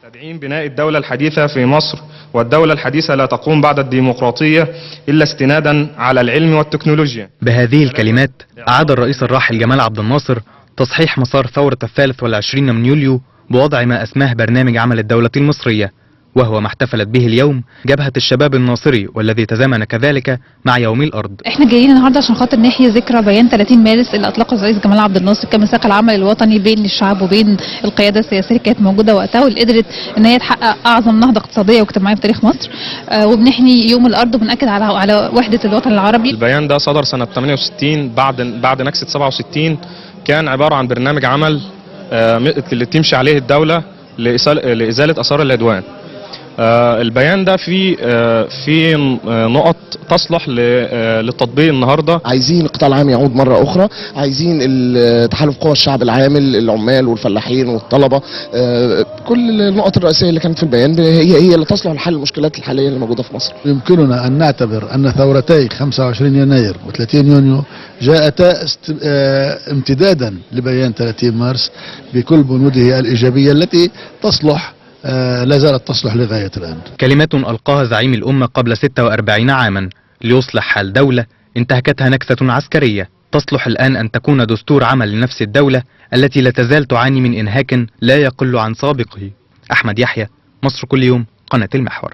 تدعيم بناء الدولة الحديثة في مصر، والدولة الحديثة لا تقوم بعد الديمقراطية إلا استنادا على العلم والتكنولوجيا. بهذه الكلمات أعاد الرئيس الراحل جمال عبد الناصر تصحيح مسار ثورة 23 من يوليو بوضع ما أسماه برنامج عمل الدولة المصرية، وهو ما احتفلت به اليوم جبهة الشباب الناصري، والذي تزامن كذلك مع يوم الأرض. احنا جايين النهارده عشان خاطر نحيي ذكرى بيان 30 مارس اللي اطلقه الرئيس جمال عبد الناصر كميثاق العمل الوطني بين الشعب وبين القيادة السياسية اللي كانت موجودة وقتها، واللي قدرت ان هي تحقق اعظم نهضة اقتصادية واجتماعية في تاريخ مصر. وبنحيي يوم الارض وبنأكد على وحده الوطن العربي. البيان ده صدر سنة 68 بعد نكسة 67، كان عبارة عن برنامج عمل اللي تمشي عليه الدولة لإزالة آثار العدوان. البيان ده في نقط تصلح للتطبيق النهارده. عايزين القطاع العام يعود مرة اخرى، عايزين تحالف قوى الشعب العامل، العمال والفلاحين والطلبة، كل النقط الرئيسية اللي كانت في البيان هي اللي تصلح لحل المشكلات الحالية اللي موجودة في مصر. يمكننا ان نعتبر ان ثورتي 25 يناير و30 يونيو جاءتا امتدادا لبيان 30 مارس بكل بنوده الايجابية التي تصلح لا زالت تصلح لغاية الآن. كلمات ألقاها زعيم الأمة قبل 46 عاما ليصلح حال دولة انتهكتها نكسة عسكرية تصلح الآن أن تكون دستور عمل لنفس الدولة التي لا تزال تعاني من إنهاك لا يقل عن سابقه. أحمد يحيى، مصر كل يوم، قناة المحور.